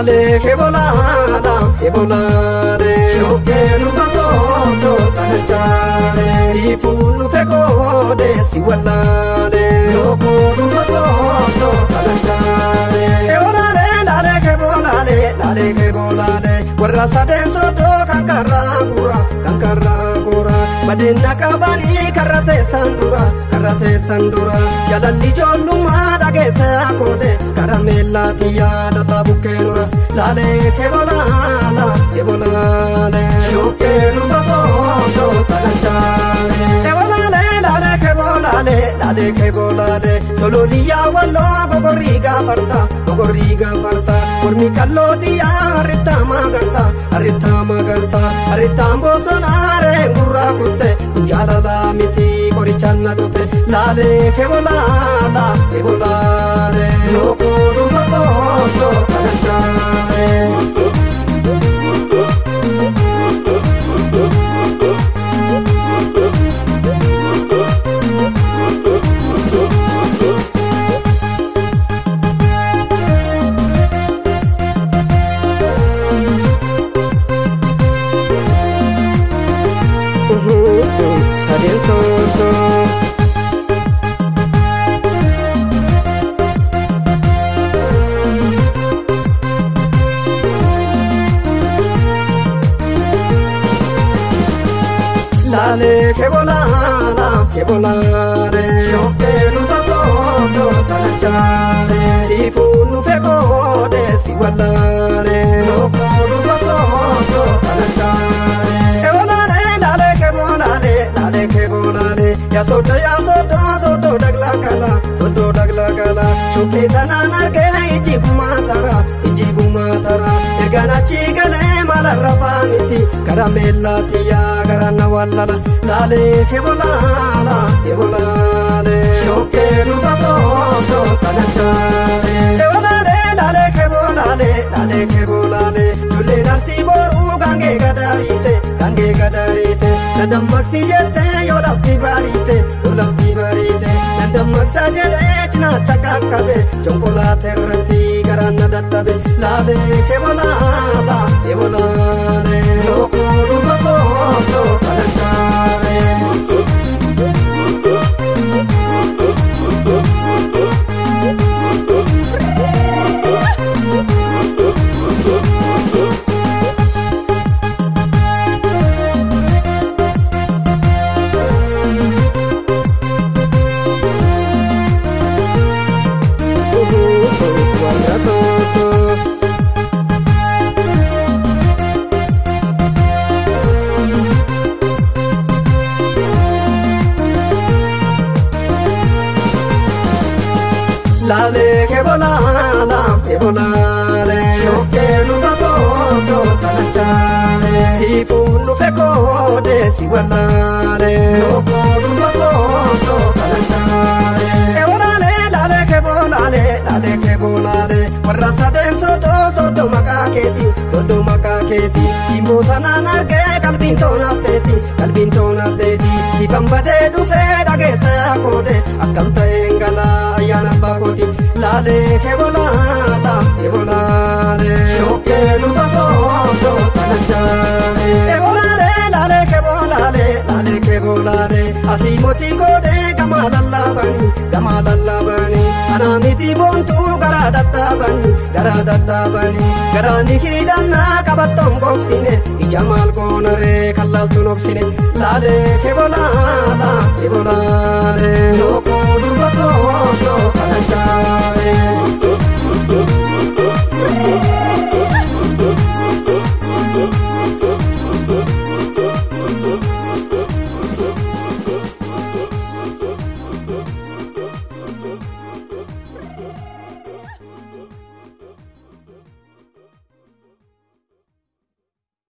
Laalee keebolaala keebolaale shokkee durba sooddoo kana chaale siifuun dhufe koode si wallaale lookoo durba sooddoo kana chaale keebolaale laalee keebolaale laalee keebolaale warra sadeen sooddoo kan karraa gura kan karraa gura badeena qabanii karra teessan dura karra teessan dura jaalalli ijoollummaa dhageessa koode karameellaa xiyyaa lafaa bukkeenura laalee keebolaala keebolaale shokkee durba sooddoo kana chaale keebolaale laalee keebolaale laalee keebolaale sololiyaa walloo gogorrii gaafarsa gogorrii gaafarsa mormi kalloo xiyyaa harrittaa magarsa harrittaa magarsa harrittaan bosonaaree gurraa kutte kun jaalalaa miti qorichaan na dhute laalee keebolaala keebolaale lookoo durba sooddoo kana chaale. Sadeen sooddoo. Laalee keebolaala keebolaale shokkee durba sooddoo kana chaale siifuun dhufe koode si wallaale lookoo durba sooddoo kana chaale keebolaale laalee keebolaale laalee keebolaale yaa sooddoo yaa sooddoo sooddoo daglaa gala sooddoo daglaa gala shokkee tanaan argee iji gumaa tara iji gumaa tara ergaan achi galee maalarra faamiti karameellaa xiyyaa garaan na wallala laalee keebolaala keebolaale shokkee durba sooddoo kana chaale keebolaale laalee keebolaale laalee keebolaale ijoolleen arsii boruu gaangee gadaariite gaangee gadaariite na dammaqsi jettee yoo lafti bariite yoo lafti bariite na dammaqsa jedhee cinaacha qaqqabe jonkolaatee irratti garaan na dadhabe laalee keebolaala keebolaale lookoo durba sooddoo kana chaale. Warra sooddoo. Laalee keebolaala keebolaale shokkee durba sooddoo kana chaale siifuun dhufe koode si wallaale lookoo durba sooddoo kana chaale keebolaale laalee keebolaale laalee keebolaale warra sadeen sooddoo sooddoo maqaa keeti sooddoo maqaa keeti simboo tanaan argee qalbiin toona feeti qalbiin toona feeti ifan badee dhufee dhageessa koode akkam ta'een galaa ayyaana abbaa kooti laalee keebolaala keebolaale shokkee durba sooddoo kana chaale keebolaale laalee keebolaale laalee keebolaale asii mootii goodee gamaa lallaabanii gamaa lallaabanii anaa miti boontuu garaa dadhaabanii garaa dadhaabanii garaa ni hidhannaa qabattoon gogsine ija maal goonaree kallaaltuun obsine laalee keebolaala keebolaale lookoo durba sooddoo kana chaale.